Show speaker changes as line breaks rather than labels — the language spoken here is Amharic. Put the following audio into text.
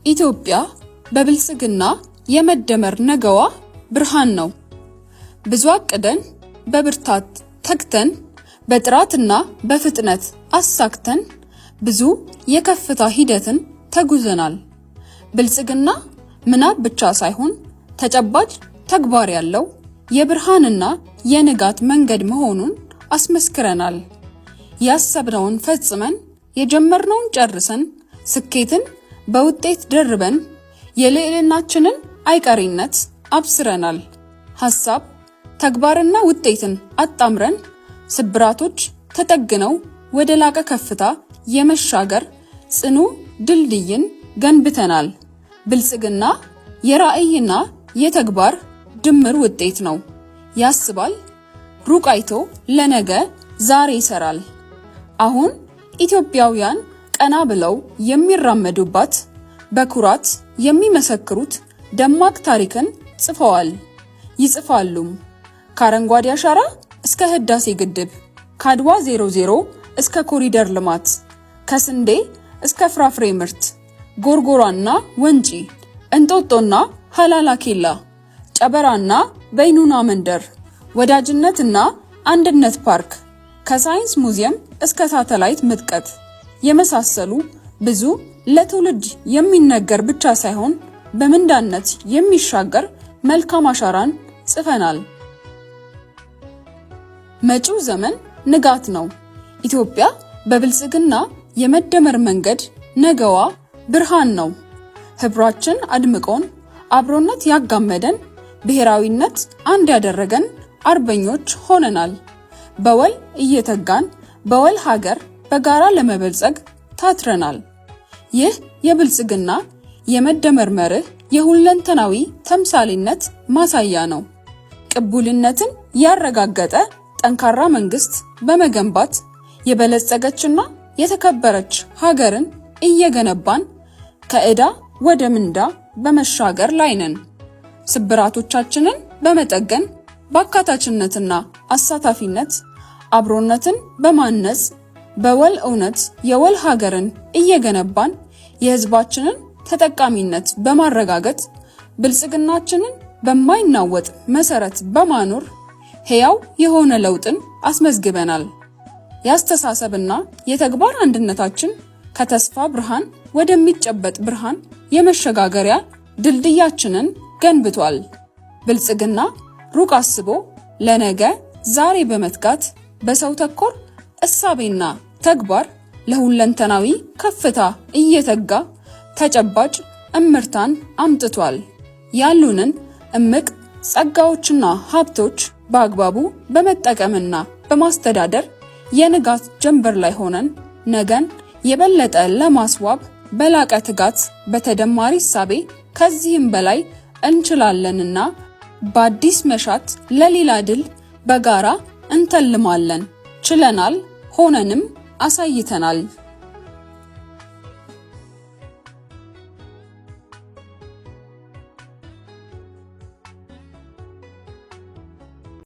ኢትዮጵያ በብልጽግና የመደመር ነገዋ ብርሃን ነው። ብዙ አቅደን፣ በብርታት ተግተን፣ በጥራትና በፍጥነት አሳክተን ብዙ የከፍታ ሂደትን ተጉዘናል። ብልጽግና ምናብ ብቻ ሳይሆን ተጨባጭ ተግባር ያለው የብርሃንና የንጋት መንገድ መሆኑን አስመስክረናል። ያሰብነውን ፈጽመን፣ የጀመርነውን ጨርሰን፣ ስኬትን በውጤት ደርበን የልዕልናችንን አይቀሬነት አብስረናል። ሀሳብ፣ ተግባርና ውጤትን አጣምረን ስብራቶች ተጠግነው ወደ ላቀ ከፍታ የመሻገር ጽኑ ድልድይን ገንብተናል። ብልጽግና የራዕይና የተግባር ድምር ውጤት ነው። ያስባል፣ ሩቅ አይቶ ለነገ ዛሬ ይሰራል። አሁን ኢትዮጵያውያን ቀና ብለው የሚራመዱባት፣ በኩራት የሚመሰክሩት ደማቅ ታሪክን ጽፈዋል፣ ይጽፋሉም። ከአረንጓዴ አሻራ እስከ ህዳሴ ግድብ፣ ከአድዋ 00 እስከ ኮሪደር ልማት፣ ከስንዴ እስከ ፍራፍሬ ምርት፣ ጎርጎራና ወንጪ፣ እንጦጦና ሀላላ ኬላ፣ ጨበራና በይኑና መንደር፣ ወዳጅነትና አንድነት ፓርክ፣ ከሳይንስ ሙዚየም እስከ ሳተላይት ምጥቀት የመሳሰሉ ብዙ ለትውልድ የሚነገር ብቻ ሳይሆን በምንዳነት የሚሻገር መልካም አሻራን ጽፈናል። መጪው ዘመን ንጋት ነው። ኢትዮጵያ በብልጽግና የመደመር መንገድ ነገዋ ብርሃን ነው። ህብራችን አድምቆን፣ አብሮነት ያጋመደን፣ ብሔራዊነት አንድ ያደረገን አርበኞች ሆነናል። በወል እየተጋን በወል ሀገር በጋራ ለመበልጸግ ታትረናል። ይህ የብልጽግና የመደመር መርህ የሁለንተናዊ ተምሳሌነት ማሳያ ነው። ቅቡልነትን ያረጋገጠ ጠንካራ መንግስት በመገንባት የበለጸገችና የተከበረች ሀገርን እየገነባን ከዕዳ ወደ ምንዳ በመሻገር ላይ ነን። ስብራቶቻችንን በመጠገን፣ በአካታችነትና አሳታፊነት አብሮነትን በማነጽ፣ በወል እውነት የወል ሀገርን እየገነባን፣ የህዝባችንን ተጠቃሚነት በማረጋገጥ፣ ብልጽግናችንን በማይናወጥ መሰረት በማኖር ሕያው የሆነ ለውጥን አስመዝግበናል። የአስተሳሰብና የተግባር አንድነታችን ከተስፋ ብርሃን ወደሚጨበጥ ብርሃን የመሸጋገሪያ ድልድያችንን ገንብቷል። ብልጽግና ሩቅ አስቦ ለነገ ዛሬ በመትጋት፣ በሰው ተኮር እሳቤና ተግባር ለሁለንተናዊ ከፍታ እየተጋ ተጨባጭ እምርታን አምጥቷል። ያሉንን እምቅ ጸጋዎችና ሀብቶች በአግባቡ በመጠቀምና በማስተዳደር የንጋት ጀንበር ላይ ሆነን ነገን የበለጠ ለማስዋብ በላቀ ትጋት በተደማሪ እሳቤ ከዚህም በላይ እንችላለንና በአዲስ መሻት ለሌላ ድል በጋራ እንተልማለን። ችለናል፣ ሆነንም አሳይተናል።